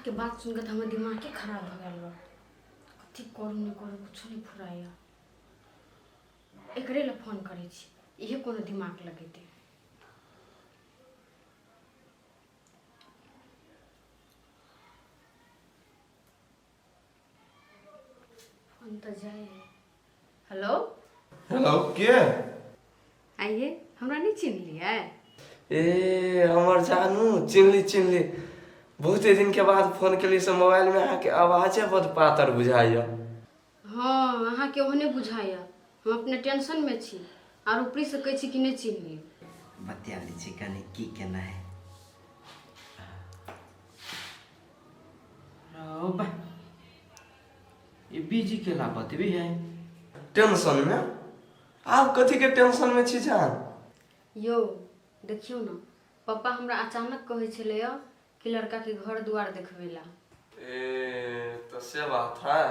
अहाँके बात सुनि कऽ तऽ हमर दिमागे खराब भऽ गेल बा। कथी करू नहि करू कुछो नहि फुराइए। एकरे लए फोन करै छी, इहे कोनो दिमाग लगेतै। फोन तऽ जाइ है। हेलो। हेलो, के? आइए, हमरा नहि चिन्हलियै? ए हमर जानू, चिन्हली चिन्हली। बहुते दिन के बाद फोन केली से मोबाइल में अहाँके आवाजे बड पातर बुझाइया। हँ, अहाँके ओहने बुझाइया। हम अपने टेंशनमे छी आर ऊपरीसँ कहै छी कि नहि चिन्हलियै। बतिया लै छी कनि, की केना है। रौ बा, ई बिजी केला बतबी है। टेंशन में? आब कथी के टेंशन में छी जान? यौ देखियौ ने, पप्पा हमरा अचानक कहै छलैया कि लड़काके घर दुआर देखबै ला। ए तो से बात है।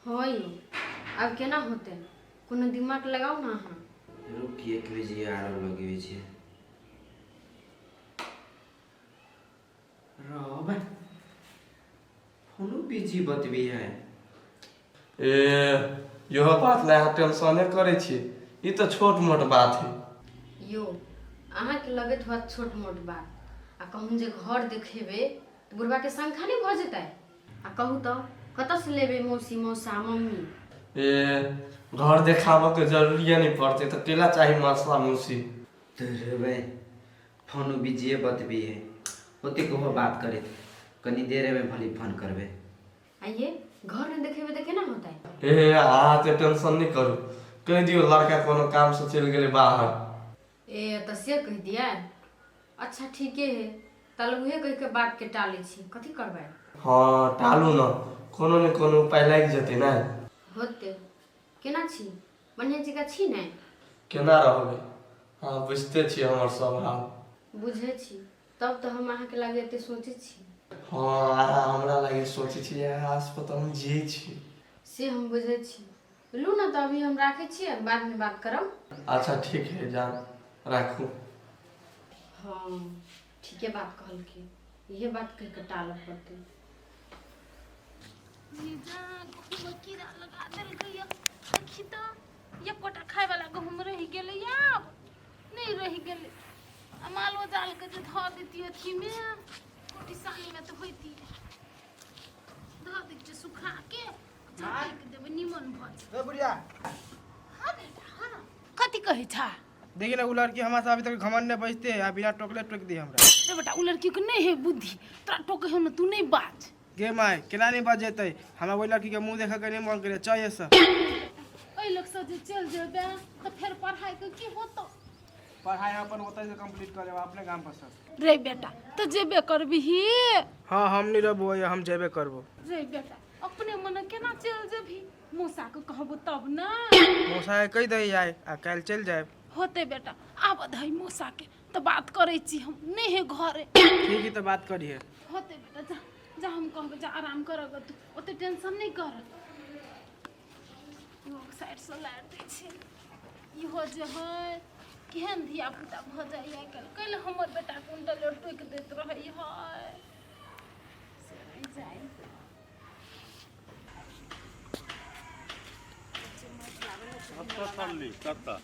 हँ यौ, आब केना होतै? कोनो दिमाग लगाउ ने अहाँ। रुक, एक बजे आरो लगबै छै। रौ बा, फोनो बिजी बतबी है। ए इहो बात ला अहाँ टेंशने करै छी? ई तऽ छोट मोट बात है। यौ अहाँके लगैत होत छोट मोट बात, आ कहूँ जे घर देखेबै तऽ बुढ़बाके शंखा नहि भऽ जेतै? आ कहू तऽ कतऽसँ लेबै मौसी मौसा मम्मी? ए घर देखाबऽ के जरूरिये नहि पड़तै तऽ केला चाही मौसा मौसी। तऽ रे फोनो बिजिए बतबी है। ओतेक ओहो बात करैत कनी देरेमे भली फोन करबै। आइए, घर नहि देखेबै तऽ केना होतै? ए अहाँ तऽ टेंशन नहि करू, कहि दियौ लड़का कोनो कामसँ चलि गेलै बाहर। ए तऽ से कहि दियै? अच्छा ठीके है, ताले उहे कहि के बातके टालै छी। कथी करबै? हँ टालू ने, कोनो ने कोनो उपाय लागि जेतै ने। होतै। केना छी? बढ़िआँ जकाँ छी ने? केना रहबै, अहाँ बुझिते छी हमर सब हाल। बुझै छी, तब तऽ हम अहाँके लागे एते सोचै छी। हँ, अहाँ हमरा लागे सोचै छी, इएह आस पर तऽ हम जियै छी। से हम बुझै छी। लू ने तऽ अभी हम राखै छियै, बादमे बात करब। अच्छा ठीक है जान, राखू। हँ ठीके बात कहलखिन, इहे बात कहि कऽ टालऽ पड़तै। जीजा, गहूँममे कीड़ा लगा देलकैया, देखी तऽ। एकोटा खायवला गहूँम रहि गेलैया आब नहि रहि गेलै। आ मालो जालके जे धऽ दैतियै अथीमे कोटी सानीमे तऽ होइतियै। धऽ दै छियै सुखाके, झटकि देबै, निमन भऽ जेतै। ए बुढ़िया। हाँ बेटा, हाँ, कथी कहै छा? देखी ना, उ लड़की हमरा से अभी तक घमंड नहीं बचते आ बिना टोकले टोक दी हमरा। रे बेटा, उ लड़की के नहीं है बुद्धि, तोरा टोके हो ना, तू नहीं बाज। गे माय, केना नहीं बजेतै? हमरा ओहि लड़की के मुंह देखे के नहीं मन करे। चल एसे। एहि लोग से जे चल जेबे तऽ फेर पढ़ाई के की होतो? पढ़ाई अपन ओतय से कंप्लीट कर लेब अपने गाम पर से। रे बेटा, तऽ जेबे करबिही? हाँ, हम नहीं रहबो, हम जेबे करबो। रे बेटा, अपने मने केना चल जेबही? मौसा के कहबो तब ना। मौसा के कहि दही आइ आ काल्हि चलि जायब। होते बेटा, आब दही मौसा के तऽ बात करै छी। हम नहि है घरे। ठीक है, तऽ बात करिहे। होते बेटा, जा जा, हम कहबै। जा, आराम कर ग तू, ओते टेंशन नहि कर। इहो साइड से लारि दै छै। इहो जे है, केहन धिया पुता भऽ जाइए आइ काल्हि। काल्हि हमर बेटा कुंटल टोकि दैत रहै है, से नहि जाइ। कतऽ चलली, कतऽ?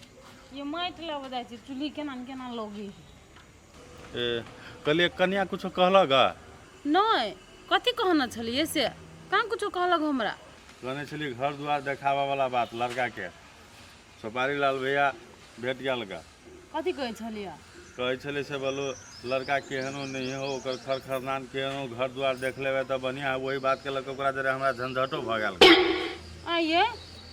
ये माटि लाबऽ जाइ छै। चूल्ही केना ने केना लगे है। ए कहलियै, कनिया कुछो कहलक गा? नहि, कथी कहने छलियै से? कहाँ कुछो कहलक हमरा। कहने छली घर दुआर देखाबऽ वाला बात लड़का के। सोपारी लाल भैया भेट गेल गा। कथी कहै छलियै? कहै छलै से बोलो लड़का केहनो नहि हो, ओकर खर खरनान केहनो, घर दुआर देख लेबै तऽ बढ़िआँ है। वही बातके लऽ कऽ ओकरा जरे हमरा झंझटो भऽ गेल। आइये,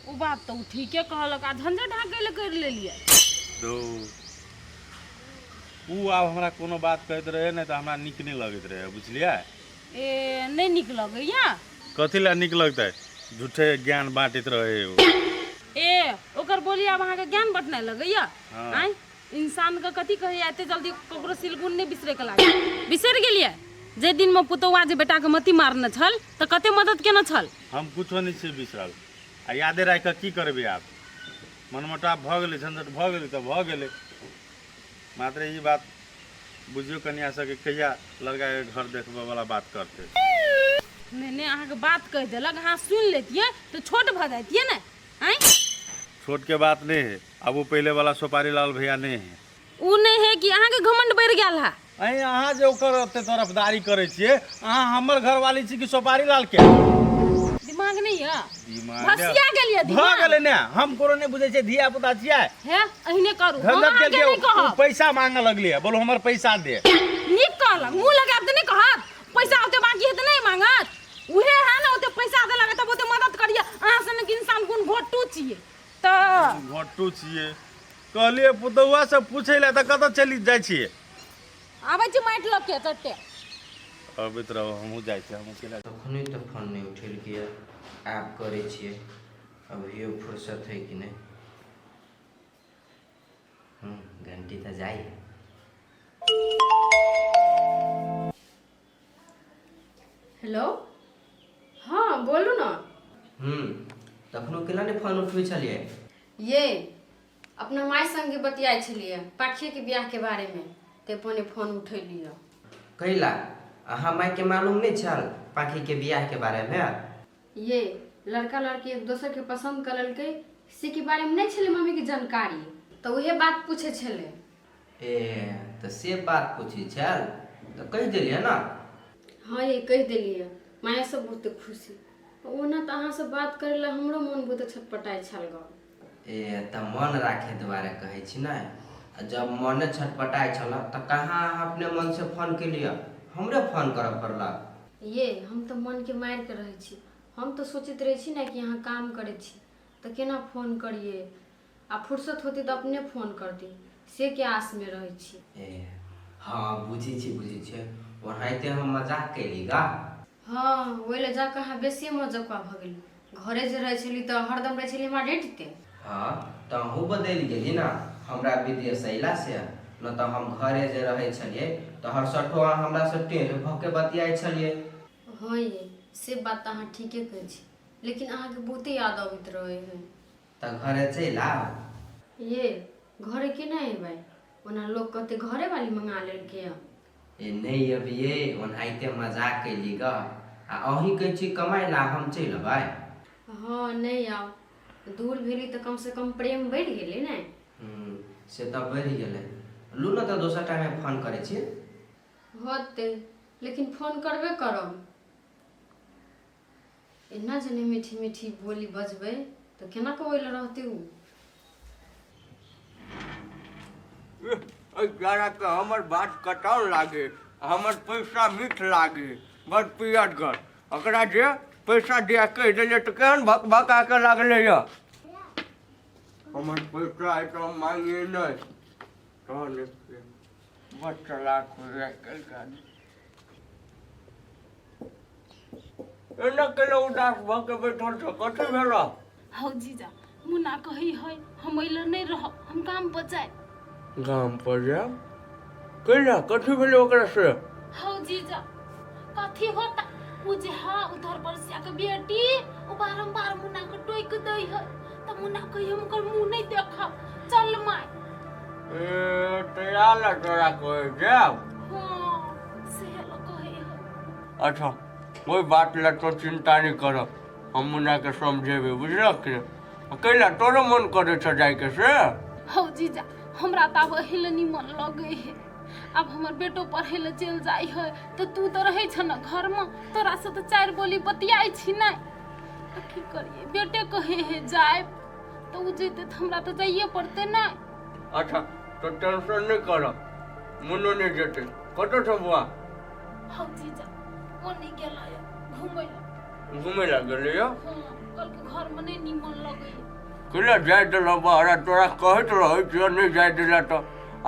ओ बात तऽ ओ ठीके कहलक। आ झंझट अहाँ कैले करि लेलियै? तो ओ आब हमरा कोनो बात कहैत रहै नहि तऽ हमरा नीक नहि लगैत रहै, बुझलियै? ए नहि नीक लगैया? कथी लए नीक लगतै? झूठे ज्ञान बाँटैत रहै ओ। ए ओकर बोली आब अहाँके ज्ञान बँटनाइ लगैया? हाँ। आँय, इंसानके कथी कहैया, एते जल्दी ककरो सिलगुन नहि बिसरैके लागै। बिसरि गेलियै जे दिनमे पुतौआ जे बेटाके मती मारने छल तऽ कते मदद केने छल? हम कुछो नहि छियै बिसरल, आ यादे राखि कऽ की करबै? आब मनमुटाव भऽ गेलै, झंझट भऽ गेलै तऽ भऽ गेलै। मात्र ई बात बुझियौ कनिया सबके, कहिया लड़काके घर देखबऽ वाला बात करतै? नहि नहि, अहाँके बात कहि देलक, अहाँ सुनि लेतियै तऽ छोट भऽ जैतियै ने। आँय, छोट के बात नहीं है, अब वो पहले वाला सुपारी लाल भैया नहीं है। ओ नहि है कि अहाँके घमंड बढ़ि गेल है? अहीं अहाँ जे ओकर ओते तरफदारी करै छियै, अहाँ हमर घरवाली छी कि सुपारी लाल के? दिमाग नहि यऽ? दिमाग भसिया गेल यऽ भऽ दिमाग गेलै ने, हम कोनो नहि बुझै छियै, धिया पुता छियै। हे, अहिने करू, हम झंझट अहाँके केलकै नहि ओ कहब। पैसा मांगऽ लगलियै, बोलो हमर पैसा दे। नीक कहलक, मुँह लगायब तऽ नहि कहत। पैसा ओते बाकी है तऽ नहि मांगत। उहे है ने, ओते पैसा देलक तब ओते मदद करिए। अहाँ सनक इंसान कोन घोटू छियै तऽ घोटू छियै कहलियै पुतौआ से पूछै लए तऽ कतऽ चलि जाइ छियै? आबै छी माटि लऽ के चट्टे। अबैत रहू, हमहूँ जाइ छियै, हमहूँ केला। तखने तऽ फोन नहि उठेलकै, आब करै छियै, अभियो फुर्सत है कि नहि। घंटी तऽ जाइ। हेलो, हँ बोलू ने। तखनो केना नहि फोन उठबै छलियै? ये अपना माय संगे बतियाइ छलियै पाखिए के बियाह के बारे में, ते पने फोन उठेलियै। कैला अहाँ मायके मालूम नहि छल पाखीके बियाहके बारेमे? ये लड़का लड़की एक दोसर के पसंद कर लेलकै से के बारे में नहीं छलै मम्मी के जानकारी, तऽ उहे बात पूछे छलै। ए, तऽ से बात पूछै छल तऽ कहि देलियै ने? हाँ ये, कहि देलियै, माय सब बहुते खुशी। ओना तऽ अहाँ से बात करे ला हमरो मन बहुते छटपटाइ छल ग। ए, तऽ मन राखे दुआरे कहै छी ने। आ जब मने छटपटाइ छल तऽ कहाँ अहाँ अपने मनसँ फोन केलियै? हमरे फोन करऽ पड़लक। ये हम तऽ मनके मारि के रहै छी। हम तऽ सोचैत रहै छी ने कि अहाँ काम करै छी तऽ केना फोन करियै, आ फुर्सत होती तऽ अपने फोन करती, से के आसमे रहै छी। ए हँ, बुझै छी, बुझै छियै, ओनाहिते हम मजाक केली गा। हँ, ओहि लए जाकऽ अहाँ बेसिए मजकुआ भऽ गेली। घरे जे रहै छली तऽ हरदम रहै छली हमरा डटिते। हँ, तऽ अहूँ बदलि गेली ने हमरा विदेश अयला से। न तऽ हम घरे जे रहै छलियै तऽ हरसठो अहाँ हमरासँ टेढ़ भऽ के बतियाइ छलियै। हँ ये, से बात तऽ अहाँ ठीके कहै छी, लेकिन अहाँके बहुते याद अबैत रहै है। तऽ घरे चलि आउ। ये घरे केना एबै? ओना लोक कहतै घरे वाली मंगा लेलकै हँ। ए नहि अबियै, ओनाहिते मजाक कैली ग। आ अहीं कहै छी कमाइ ला, हम चलि अबै? हँ, नहि आउ, दूर भेली तऽ कमसँ कम प्रेम बढ़ि गेलै ने। से तऽ बढ़ि गेलै। लू ने तऽ दोसर टाइममे फोन करै छी। होतै, लेकिन फोन करबे करब। एना जे नहि मीठी मीठी बोली बजबै तऽ केना कऽ ओहि लए रहतै ओ? एहि जाड़ाके हमर भात कटाउन लागे, हमर पैसा मीठ लागे, बड़ पियरगर। ओकरा जे पैसा दिया कहि देलियै तऽ केहन भक भका के लागलै यऽ। हमर पैसा है तऽ हम मांगिए नहि तहन बड़ चलाक हो आइ काल्हिके आदमी। एना केना उदास भऽ के बैठल छौ? कथी भेल? हौ जीजा, मुन्ना कहै है हम अइले नहि रहब, हम गाम पर जायब। गाम पर जायब? कैला, कथी भेलै ओकरा से? हौ जीजा, कथी होता, ओ जे है उधर बरसिया के बेटी, ओ बारम्बार मुन्ना के टोकि दै है, तऽ मुन्ना कही हम ओकर मुँह नहि देखब, चल माय। ए, तैया लए तोरा कहै जायब? हाँ, से लए कहै है। अच्छा, कोइ बात लए तो चिन्ता नहि कर, हम मुन्नाके समझेबै, बुझलक कि? कैला, तोरो मन करै छौ जाइके से? हौ जीजा, हमरा तऽ आब एहि लए निमन लगै है। आब हमर बेटो पढ़ै लए चलि जाइ है तऽ तू तऽ रहै छ ने घरमे, तोरासँ तऽ चारि बोली बतियाइ छी नहि, तऽ की करियै? बेटे कहै है जायब, तऽ ओ जेतै तऽ हमरा तऽ जाइए पड़तै ने। अच्छा, तो टेंशन नहि कर, मुन्नो नहि जेतै। कतऽ छौ बौआ? हौ जीजा, ओ नहि गेल है घुमै लए। घुमै लए गेलै यऽ? हँ, कहलकै घरमे नहि निमन लगैए। कैला जाय देलह बहरा? तोरा कहैत रहै छियौ नहि जाय देला तऽ।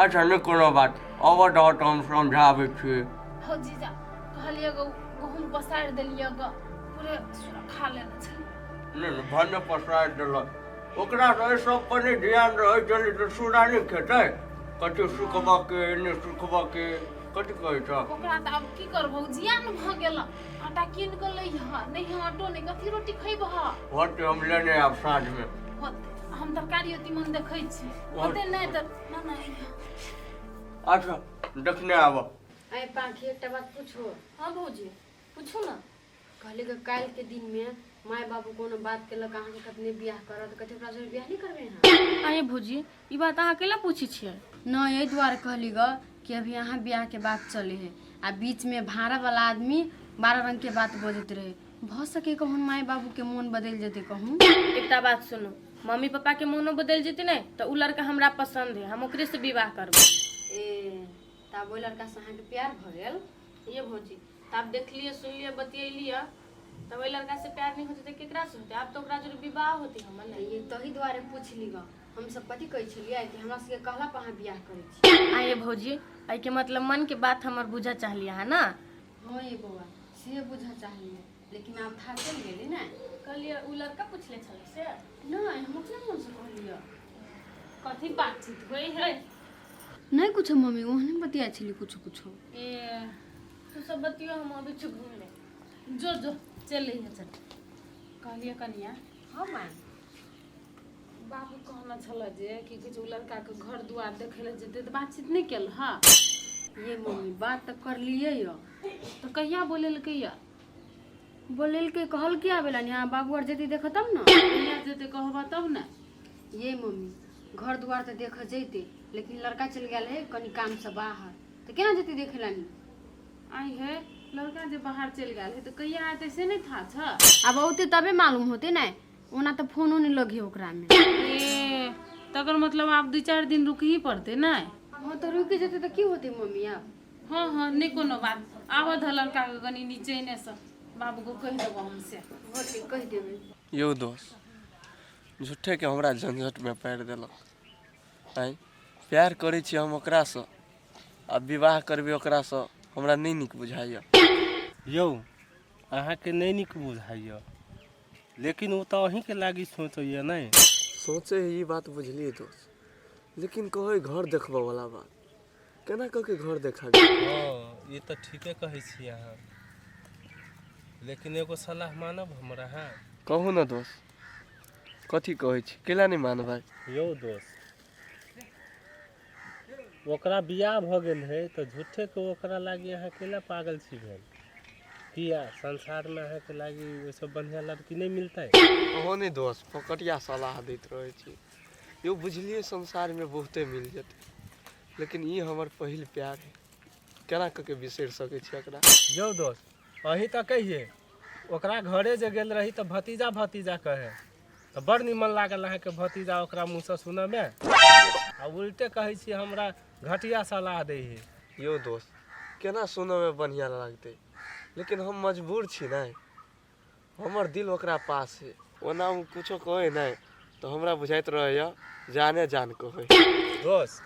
अच्छा, नहि कोनो बात, अबऽ दह तऽ हम समझाबै छियै। हौ जीजा, कहलियै गो गहूँम पसारि देलियै ग, पूरे सुरखा लेने छलियै। नहि नहि, भने पसारि देलक। ओकरा तऽ एहि सब पर नहि ध्यान रहै छलै तऽ सूरा नहि खेतै? कथी सुखबऽके नहि सुखबऽके, कथी कहै छह? ओकरा तऽ आब की करबौ, जियान भऽ गेल। आटा कीन कऽ लैह, नहि है आटो नहि, कथी रोटी खैबह? होतै, हम लेने आयब साँझमे। होतै, हम तरकारी तीमन देखै छी, होतै नहि तऽ ना ना अइहे। अच्छा, देखने आबऽ। अरे पाखी, एकटा बात पूछो? हाँ भौजी, पूछू ने। कहली कि काल्हिके दिनमे माय बाबू कोनो बात केलक अहाँके कतने बियाह करत, कथी ओकरा जोरे बियाह नहि करबै अहाँ? अरे भौजी, ई बात अहाँ केला पूछै छियै? नहि, एहि दुआरे कहली ग कि अभी अहाँ बियाहके बात चले है आ बीचमे भाड़ा वाला आदमी 12 रंगके बात बजैत रहे। भऽ सके कहूँ माय बाबूके मोन बदलि जेतै कहूँ। एकटा बात सुनू, मम्मी पापा के मोनो बदलि जेतै ने तऽ उ लड़का हमरा पसंद है, हम ओकरे से विवाह करबै। ए तऽ आब ओहि लड़कासँ अहाँके प्यार भऽ गेल? ये भौजी, तऽ आब देखलियै सुनलियै बतियेलियै तब ओहि लड़का से प्यार नहीं होते तऽ केकरा से होते? आब तऽ ओकरा जोरे विवाह होते हमर ने। ये तही दुआरे पूछली ग, हमसब कथी कहै छलियै कि हमरा सबके कहला पर अहाँ बियाह करै छी। आ ये भौजी, एहिके मतलब मन के बात हमर बुझऽ चाहलियै अहाँ ना? हँ ये बौआ, से बुझऽ चाहलियै, लेकिन आब था चलि गेलै ने। कहलियै उ लड़का पुछले छलै से? नहि, हम अपना मनसँ कहलियै। कथी बातचीत होइ है? नहि कुछो मम्मी, ओहने बतियाइ छलियै कुछो कुछो। ए तू सब बतियो, हम अबै छी घूम ले। जो जो चल रही है, चल। कहलियै कनिया। हँ माय। बाबू कहने छल जे की कहै छै ओ लड़काके घर दुआर देखै लए जेतै, तऽ बातचीत नहि केल? हँ ये मम्मी, बात तऽ करलियै यऽ। तऽ कहिया बोलेलकै यऽ? बोलेलकै, कहलकै आबै ला, यहाँ बाबू आर जेतै देखऽ तब ने। कहिया जेतै कहबऽ तब ने। ये मम्मी, घर दुआर तऽ देखऽ जैते, लेकिन लड़का चलि गेल है कनि कामसँ बाहर, तऽ केना जेतै देखै लानी? आइ हे, लड़का जे बाहर चलि गेल है तऽ कहिया एतै से नहि था छ? आब औते तबे मालूम होते ने, ओना तऽ फोनो नहि लगे ओकरामे। ए तकर मतलब आब 2-4 दिन रुकही पड़तै ने? हँ, तऽ रुकि जेतै तऽ की होतै मम्मी आब? हँ हँ, नहि कोनो बात, आबऽ धऽ लड़काके कनि नीचेनेसँ, बाबूके कहि देबो हम से। होतै, कहि देबै। यौ दोस्त, झूठेके हमरा झंझटमे पारि देलक। आँय, प्यार करै छी हम ओकरासँ आ विवाह करबै ओकरासँ, हमरा नहि नीक बुझाइए। यौ, अहाँके नहि नीक बुझाइए, लेकिन ओ तऽ अहीँके लागी सोचैए नहि? सोचै है ई बात बुझलियै दोस्त, लेकिन कहै घर देखबऽवला बात केना कऽ के घर देखाबी? हँ, ई तऽ ठीके कहै छी अहाँ, लेकिन एगो सलाह मानब हमर अहाँ? कहू ने दोस्त, कथी कहै छी, कैला नहि मानबै? यौ दोस्त, ओकरा बियाह भऽ गेल है तऽ झूठेके ओकरा लागी अहाँ केला पागल छी भेल? किया संसारमे अहाँके लागी ओहिसँ बढ़िआँ लड़की नहि मिलतै? अहाँ नहि दोस्त, फोकटिया सलाह दैत रहै छी यौ। बुझलियै संसारमे बहुते मिल जेतै, लेकिन ई हमर पहिल प्यार है, केना कऽ के बिसरि सकै छी एकरा? यौ दोस्त, अहीं तऽ कहियै, ओकरा घरे जे गेल रही तऽ भतीजा भतीजा कहे तऽ बड़ निमन लागल अहाँके भतीजा ओकरा मुँहसँ सुनऽमे, आ उल्टे कहै छी हमरा घटिया सलाह दै है। यौ दोस्त, केना सुनऽमे बढ़िआँ लागतै, लेकिन हम मजबूर छी ने, हमर दिल ओकरा पास है। ओना ओ कुछो कहै नहि तऽ हमरा बुझाइत रहैए जाने जान कहै। दोस्त,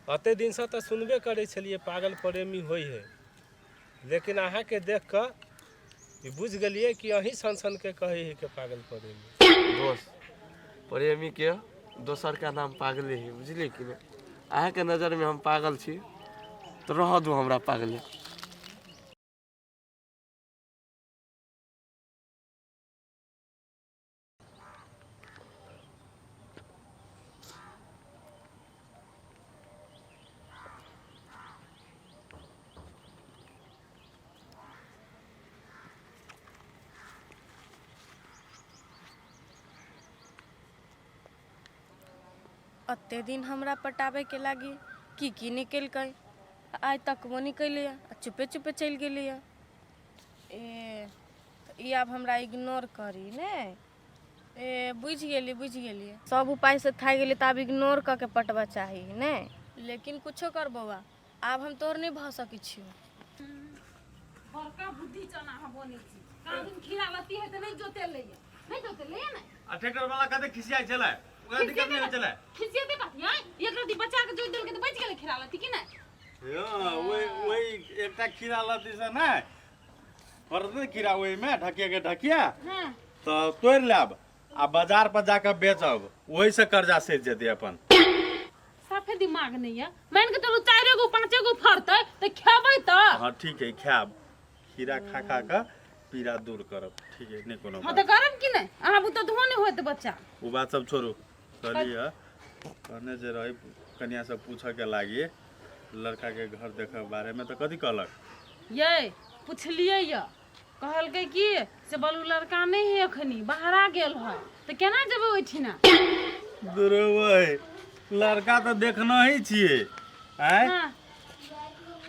अते दिनसँ तऽ सुनबे करै छलियै पागल प्रेमी होइ है, लेकिन अहाँके देख कऽ ई बुझि गेलियै कि अहीं सन सनके कहै है के पागल प्रेमी। दोस्त, प्रेमीके दोसरका नाम पागले है, बुझलियै कि नहि? अहाँके नजरमे हम पागल छी तऽ रहऽ दू हमरा पागले। अते दिन हमरा पटाबैके लागी की की नहि केलकै, आ आइ तकबो नहि केलैए आ चुपे चुपे चलि गेलैए। ए तऽ ई आब हमरा इग्नोर करी ने? ए बुझि गेली, बुझि गेलियै, सब उपायसँ थाकि गेलियै तऽ आब इग्नोर कऽ के पटबऽ चाही ने। लेकिन कुछो कर बौआ, आब हम तोहर नहि भऽ सकै छियौ। बड़का बुद्धि चना अहाँ बनै छी। कान दिन खीरा लत्ती है तऽ नहि जोतेलैए, नहि जोतेलैए ने। आ ट्रैक्टर वाला कते खिसियाइ छलै, ओकरा दिक्कत नहि होइ छलै? खिसियेते कथी आँय, एक रत्ती बचा के जोति देलकै तऽ बचि गेलै खीरा लत्ती कि नहि? हँ, ओहि ओहि एकटा खीरा लत्ती से नहि फड़त ने खीरा, ओहिमे ढकिया के ढकिया तऽ तोड़ि लेब आ बाजार पर जाके बेचब, ओहिसँ कर्जा सधि जेतै अपन। साफे दिमाग नहि यऽ। मानि के चलू 4 गो 5 गो फड़तै तऽ खेबै तऽ? हँ ठीक है, खायब, खीरा खा खा कऽ पीड़ा दूर करब। ठीक है, नहि कोनो हँ तऽ बात। करब कि नहि? अहाँ बुते धो नहि होत बच्चा। ओ बात सब छोड़ू, कहलियै कहने जे रही कनिया से पूछऽ के लागी लड़का के घर देखऽ बारे में, तऽ कथी कहलक? ये पुछलियै यऽ कहलकै कि से बलू लड़का नहि है अखनी बाहरा गेल है तऽ केना जेबै ओहिठिना दुर्बे लड़का तऽ देखना ही छियै आँय हाँ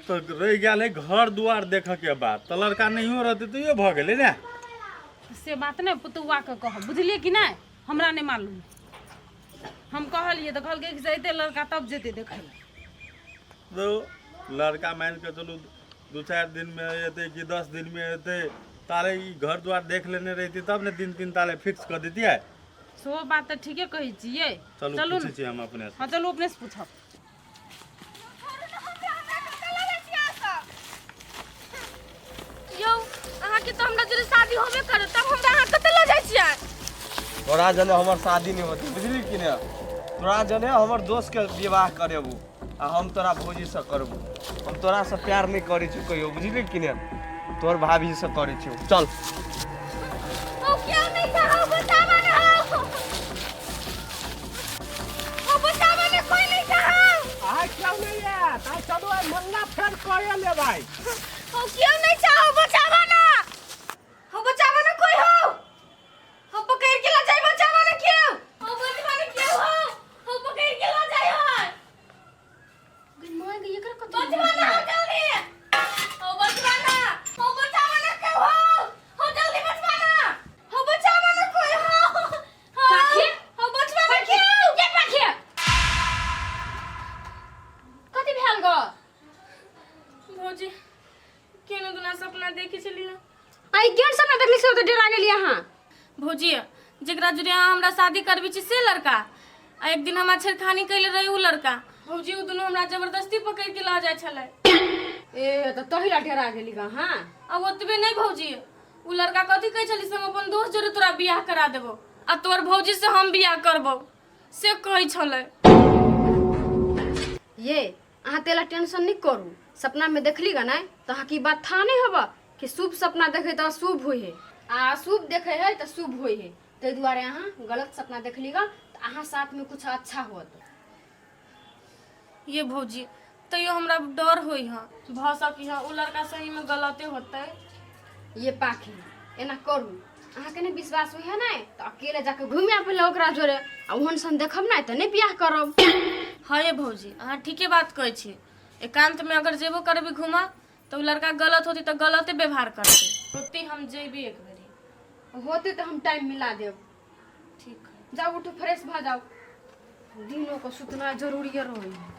तऽ रहि गेल है घर दुआर देखऽ के बात तऽ लड़का नहियो रहतै तैयो भऽ गेलै ने से बात नहि पुतौआ के कहब बुझलियै कि नहि हमरा नहि मालूम हम कहलियै तऽ कहलकै कि से अयतै लड़का तब जेतै देखै लए तो लड़का मान के चलू दू चारि दिन में एतै कि 10 दिन में एतै ताले ई घर द्वार देख लेने रहिती तब ने दिन तीन ताले फिक्स कर देतियै सेहो बात तऽ ठीके कहै छियै चलू चलू पूछै ने छी हम अपने से हँ चलू अपने से पूछब यौ अहाँके तऽ हमरा जोरे शादी होबे करत तब हमरा अहाँ कतऽ लऽ जाइ छियै तोरा जने हमर शादी नहि होतै बुझली कि ने तोरा जने हमर दोस्त के विवाह करेबू आ हम तोरा भौजी से करबू हम तोरा से प्यार नहीं करै छियौ कहियो बुझली कि ने तोहर भाभी से करै छियौ चल ओ क्यों नहीं कहा बतावा ना ओ बतावा ना कोई नहीं कहा आइ क्यों नहीं आयत आइ चलू आइ मंगला फेर कए लेबै ओ क्यों नहीं चाहो बचावा ना हो बचावा ना कोई हो हो पकड़ के ला जाई बचावा ना क्यों हो बचावा ना क्यों हो हो पकड़ के ला जाई हो गई मां गई एकरा कथी बचवा ना हो जल्दी हो बचवा ना हो बचावा ना क्यों हो हो जल्दी बचवा ना हो बचावा ना कोई हो हो पाखी? हो बचवा ना क्यों के पाखी कथी भेल गो भौजी केना दुना सपना देखे छलियै आई केहन सपना देखली से तऽ डरा गेली अहाँ भौजी जेकरा जुड़े अहाँ हमरा शादी करबी छी से लड़का आ एक दिन हमरा छेड़खानी कैले रही उ लड़का भौजी उ दुनू हमरा जबरदस्ती पकड़ के लऽ जाइ छलै ए तऽ तही ला डरा गेली गा हाँ आ ओतबे नहि भौजी उ लड़का कथी कहै छली से हम अपन दोस्त जोड़े तोरा बियाह करा देबो आ तोर भौजी से हम बियाह करबो से कहै छलै ये अहाँ तेला टेंशन नहीं करू सपना में देखली गा नहीं तो अहाँ की बात था नहीं हब कि शुभ सपना देखे तो अशुभ होइ है आ अशुभ देखे है तो शुभ होइ है ताहि दुआरे अहाँ गलत सपना देखली गा तो अहाँ साथ में कुछ अच्छा होत ये भौजी तैयो हमरा डर होइ हँ भऽ सकी हँ उ लड़का सही में गलते होतै ये पाखी एना करू अहाँके नहि विश्वास होइ है नहि तऽ अकेले जाके घुमि आबै लए ओकरा जोरे आ ओहन सन देखब नहि तऽ नहि बियाह करब हँ ये भौजी अहाँ ठीके बात कहै छी एकांत में अगर जेबो करबी घूमऽ तऽ उ लड़का गलत होती तऽ गलते व्यवहार करतै होती हम जेबी एक बेरी होते तऽ हम टाइम मिला देब ठीक है जाउ उठू फ्रेश भऽ जाउ दिनो को सुतना जरूरी रहै है।